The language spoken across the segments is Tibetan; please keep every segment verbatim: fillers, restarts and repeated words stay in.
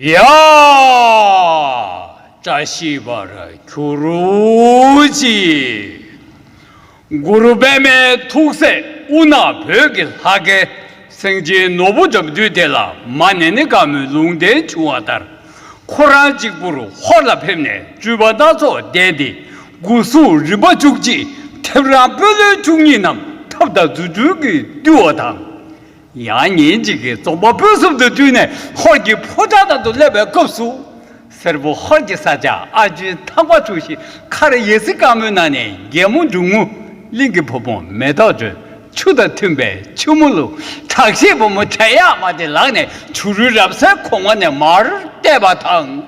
ཡ། བཀྲ་ཤིས་པར་གྱུར་ཅིག་གུ་རུ་པདྨའི་ཐུགས་སྲས་དབུ་ནག་བོད་ཀྱི་ལྷ་སྐལ་སེང་ཆེན་ནོར་བུ་འགྲམ་དུས་དེ་ལ་མ་ནེ་ནེ་དཀར་མོའི་ལུང་བསྟན་བྱུང་བ་ལྟར། ཁོ་རང་གཅིག་པུར་ཧོར་ལ་ཕེབས་ནས་སྤྲུལ་པ་སྣ་ཚོགས་བསྟན་ཏེ། དགུ་ཟུར་རིམ་པ་བཅུ་གཅིག་ཐེམ་རང་དཔོན་སློབ་བཅུ་གཉིས་རྣམས་ཐབས་དང་རྫུ་འཕྲུལ་གྱིས་བཏུལ་བ་དང་། ཡང་ཉིན་གཅིག་གི་རྫོང་པ་དཔོན་གསུམ་དང་བསྟུན་ནས་ཧོར་གྱི་ཕོ་བྲང་ནང་དུ་སླེབས་པའི་སྐབས་སུ། སེར་པོ་ཧོར་གྱི་ས་ཆ་ཨ་ཆུའི་ཐང་པ་འཁྲུགས་ཤིང་མཁར་ཡེ་སི་དཀར་མོའི་ནང་ནས་རྒྱལ་མོ་འབྲུག་མོ་གླིང་གི་བུ་མོ་མེ་ཏོག་སྒྲོན། ཆུ་དང་མཐུན་པའི་ཆུ་མོ་ལུ། དྲག་ཤེས་བུ་མོ་བྲན་གཡོག་མ་དེ་ལག་ནས་བྱུ་རུའི་རབ་གསལ་གོང་མ་ནས་མར་བལྟས་པ་དང་།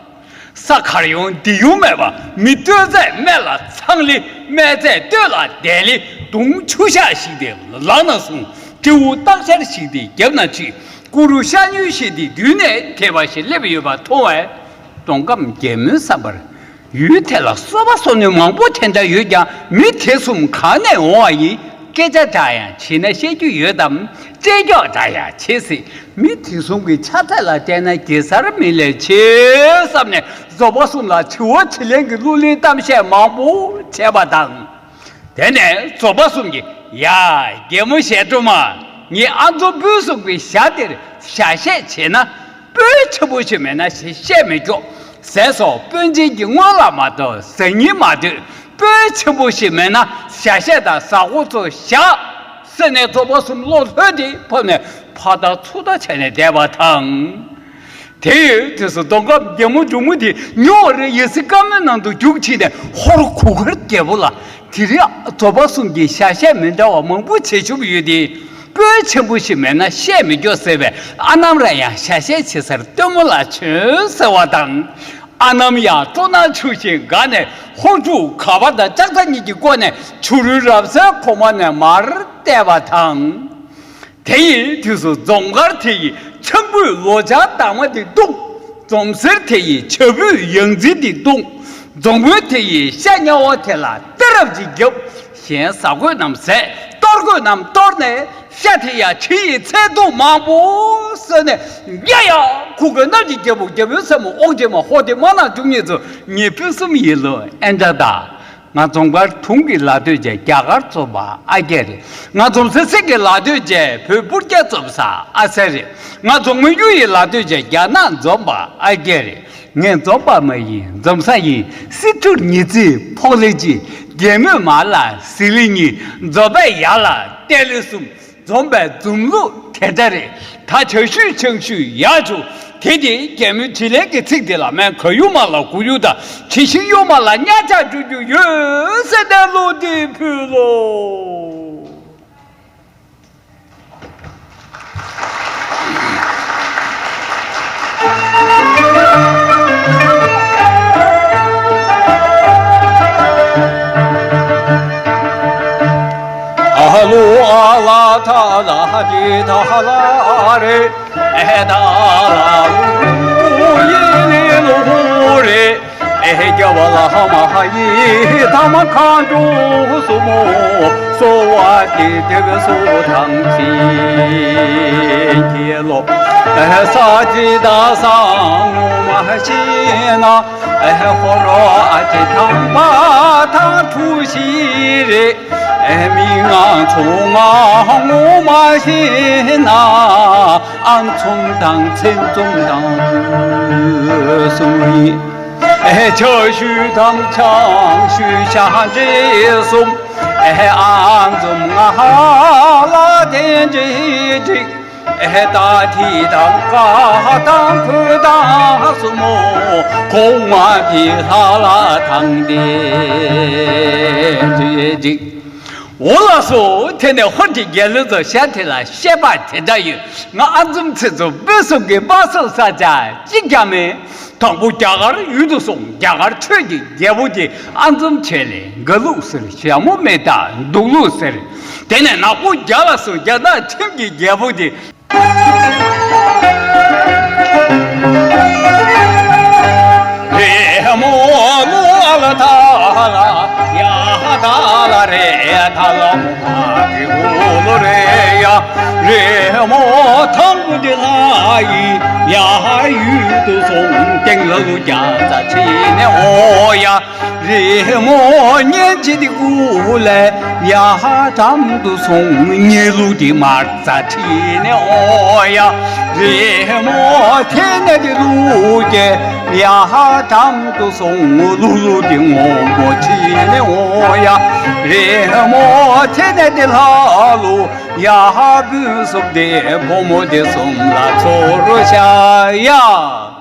ས་གར་ཡོང་འདི་ཡོང་མེད་པ་མི་ལྟོས་ཚད་སྨད་ལ་ཚང་ལི། སྨད་ཚད་སྟོད་ལ་དན་ལི། གདོང་ཆུ་ཤ་ཞིག་དེ་ལག་ན་བཟུང་། སྤྲེའུ་སྟག་ཤར་ཞིག་དེ་རྒྱབ་ན་ཆིག་གུ་རུ་ཤ་ཉུལ་ཞིག་དེ་མདུན་ནས་དེད་པ་ཞིག་སླེབས་ཡོད་པ་མཐོང་བས། གདོང་སྐམ་རྒྱལ་མོའི་བསམ་པར། ཡུལ་དེ་ལ་སོ་པ་སོ་ནུ་མང་པོ་དེ་འདྲ་ཡོད་ཀྱང་མི་དེ་གསུམ་གང་ནས་འོང་བ་ཡིན། སྐད་ཆ་འདྲ་ཡང་བྱས་ན་བཤད་རྒྱུ་ཡོད་དམ། སྐྲག་སྐྱོ་འདྲ་ཡང་བྱེད་སྲིད། མི་དེ་གསུམ་གྱི་ཕྱག་རྩལ་ལ་བལྟས་ན་གེ་སར་མིན་ལས་ཆེ་བསམ་ནས་རྫོང་པ་གསུམ་ལ་དྲི་བ་དྲིས་ལན་གྱི་གླུ་ལེན་གཏམ་བཤད་མང་པོ་བྱས་པ་དང་། དེ་ནས་རྫོང་པ་གསུམ་གྱིས། ཡ། རྒྱལ་མོ་ཞལ་དཀྲུགས་མ། ངའི་ཨ་མཛོ་དཔོན་གསུམ་གྱི་ཞྭ་དེར་ཞྭ་བཤད་བྱས་ན། དཔོན་ཆེན་པོ་ཞིག་མེད་ན་བཤད་མི་སྐྱོ། ཟས་སོགས་དཔོན་ཆེན་གྱི་སྔོན་ལ་མ་གཏོགས་ཟ་སྙིང་མ་འདོད། དཔོན་ཆེན་པོ་ཞིག་མེད་ན་ཞྭ་བཤད་དང་ཟ་ཧོར་ཚོ་བཞག་ཟེར་ནས་རྫོང་པ་གསུམ་བློ་ལྷོད་དེ་ཕབ་ནས་ཕར་ལྟ་ཚུར་ལྟ་བྱས་ནས་བསྡད་པ་དང་། དེའི་དུས་སུ་གདོང་སྐམ་རྒྱལ་མོ་འབྲུག་མོ་དེ་ཉོ་བར་ཡེ་སི་དཀར་མོའི་ནང་དུ་རྒྱུགས་ཕྱིན་ནས་ཧོར་གུར་དཀར་རྒྱལ་པོ་ལ། དེ་རིང་རྫོང་པ་གསུམ་གྱིས་ཞྭ་བཤད་མི་འདྲ་བ་མང་པོ་བྱེད་བཅུག་ཡོད་དེ། དཔོན་ཆེན་པོ་ཞིག་མེད་ན་བཤད་མི་སྐྱོ་ཟེར་བས། ཨ་ནམ་ར་ཡང་ཞྭ་བཤད་བྱེད་སར་སྟོན་མོ་ལ་བྱོན་ཟེར་བ་དང་། ཨ་ནམ་ཡང་སྤྲོ་སྣང་ཆུ་བཞིན་དགའ་ནས་ཧོར་ཕྲུག་ག་པ་དང་ལྕགས་ཐག་གཉིས་ཀྱི་སྐོར་ནས་བྱུ་རུའི་རབ་གསལ་གོང་མ་ནས་མར་བལྟས་པ་དང་། དེ་ཡི་དུས་སུ་རྫོང་དཀར་དེ་ཡི་ཆང་ཕུད་ལོ་ཆང་དྭངས་མ་དེ་བཏུང་། རྫོང་གསེར་དེ་ཡི་བྱ་ཕུད་ཡང་རྩི་དེ་བཏུང་། རྫོང་དཔོན་དེ་ཡི་ཤ་ཉལ་བ་དེ་ལ་གཏད་རབས་ཅིག་བརྒྱབ། གཞན་ཟ་དགོས་རྣམས་ཟས། གཏོར་དགོས་རྣམས་གཏོར་ནས། ཤ་དེ་ཡང་གྲི་ཡི་ཚད་དུ་མང་པོ་ཟོས་ནས། ཡ་ཡ། ཁུ་གེ་གནམ་གྱི་རྒྱལ་པོ་རྒྱལ་པོའི་སྲས་མོ་ཨོ་རྒྱན་མ་ཧོ་དེ་མ་ནང་བཅུ་གཉིས་ཚོ་ངེད་སྤུན་གསུམ་ཡིན་ལོ། ཨེ་འདྲ་ད། ང་རྫོང་དཀར་དུང་གི་ལ་སྟོད་བྱས་རྒྱ་གར་འཛོམས་པ་ཨ་རྒྱ་རེད། ང་འཛོམས་སེ་སེ་གི་ལ་སྟོད་བྱས་བོད་སྤུར་རྒྱལ་འཛོམས་ས་ཨ་སེ་རེད། ང་རྫོང་མི་གཡུ་ཡི་ལ་སྟོད་བྱས་རྒྱ་ནག་འཛོམས་པ་ཨ་རྒྱ་རེད། ངས་འཛོམས་པ་མ་ཡིན་འཛོམས་ས་ཡིན། སི་ཁྲུར་ཉི་ཚེ་ཕོག་ལེ་གཅིག་རྒྱལ་མོས་མར་ལ་ཟི་ལི་གཉིས། འཛོམས་པས་ཡར་ལ་གཏད་ལེ་གསུམ། འཛོམས་པའི་འཛོམས་ལུགས་དེ་འདྲ་རེད། ད་བྱ་ཤུད་ཆང་ཤུད་ཡག་བྱུང་། དེ་དེ་རྒྱལ་མོའི་དྲིན་ལན་གྱི་ཚིག་དེ་ལ་མན་ག་ཡུ་མ་ལ་གུ་ཡུ་དང་དྲི་ཤིང་ཡུ་མ་ལ་གཉའ་ཆག་འགྲོ་རྒྱུ་ཡོད་ཟེར་ནས་བློ་འདི་ཕུལ་ལོ། ཨ་ལོ་ཨ་ལ་ཐ་ལ་ཏི་ཐ་ལ་རེ། ཨེ་ད་ལ་ལུ་ཡི་ལི་ལུ་རེ། ཨེ་རྒྱ་བ་ལ་མ་ཧ་ཡི་ཐ་མ་མཁའ་འགྲོ་གསུམ་མོ། གསོལ་བ་འདེབས་ཏེ་གསོལ་དང་ཚིག་གི་ལོ། ཨེ་ས་ཅི་ད་ས་ངོ་མ་ཤེས་ན། ཨེ་ཧོ་རོ་ཨ་ཅེ་ཐང་པ་ཐང་ཕུ་ཤི་རེ། ཨེ་མི་ང་ཚོ་ང་ངོ་མ་ཤེས་ན། ཨ་འཛོམས་དང་ཚེ་འཛོམས་དང་གསུམ་ཡིན། ཨེ་ཆ་ཤུ་དང་ཆང་ཤུ་ཤ་འདྲེ་གསུམ། ཨེ་ཨ་འཛོམས་ང་ལ་དེ་འདྲེ་འགྲིག་ཨེ་ད་ཐི་དང་ཀ་དང་ཁུ་དང་སུ་མོ། གོང་མ་དེ་ལྷ་ལ་དང་དེ་འདྲེ་འགྲིག་འོ་ལགས་སོ། དེ་ནས་ཧོར་གྱི་རྒྱལ་བློན་ཚོ་ཞལ་དེ་ལ་བཤད་པ་དེ་འདྲ་ཡོད། ང་ཨ་འཛོམས་ཚེ་འཛོམས་དཔོན་གསུམ་གྱི་དམག་ཟོར་ས་ཆ་གཅིག་ཀྱང་མེད། དང་པོ་རྒྱ་གར་ཡུལ་དུ་སོང་། རྒྱ་གར་ཆོས་ཀྱི་རྒྱལ་པོ་དེ་ཨ་འཛོམས་བྱས་ལས་དགའ་ལུགས་ཟེར། ཞྭ་མོ་མེ་སྟག་སྡུག་ལུགས་ཟེར། དེ་ནས་ནག་པོ་རྒྱ་ལ་སོང་། རྒྱ་ནག་ཁྲིམས་ཀྱི་རྒྱལ་པོ་དེ། རེ་མོ་ལོ་ཨ་ལ་ཐ་ལ་ཡ་ཐ་ལ་རེ་ཐ་ལ་མོ་མ་གི་ཧུ་ལོ་རེ་ཡ། རེ་མོ་ཐང་པོ་འདི་ལ་ ཡི་ཡར་ཡུལ་དུ་སོང་། སྟེང་ལ་ལུག་བརྒྱ་རྩ་ཁྲིད་ནས་འོ་ཡ། རི་མོ་གཉན་ཆེན་དེ་སྐུ་ལས་ཡར་འགྲམ་དུ་སོང་། གཉན་ལུག་དེ་མར་རྩ་ཁྲིད་ནས་འོ་ཡ། རི་མོ་ཐེ་ན་དེ་ལུག་གི་ཡར་འགྲམ་དུ་སོང་། ལུག་ལུག་དེ་སྔོན་པོ་ཁྲིད་ནས་འོ་ཡ། རི་མོ་ཐེ་ན་དེ་ལྷ་ལུག་ཡར་སྤུན་གསུམ་དེ་བུ་མོ་དེ་གསུམ་ལ་ཚུར་བྱ་ཡ།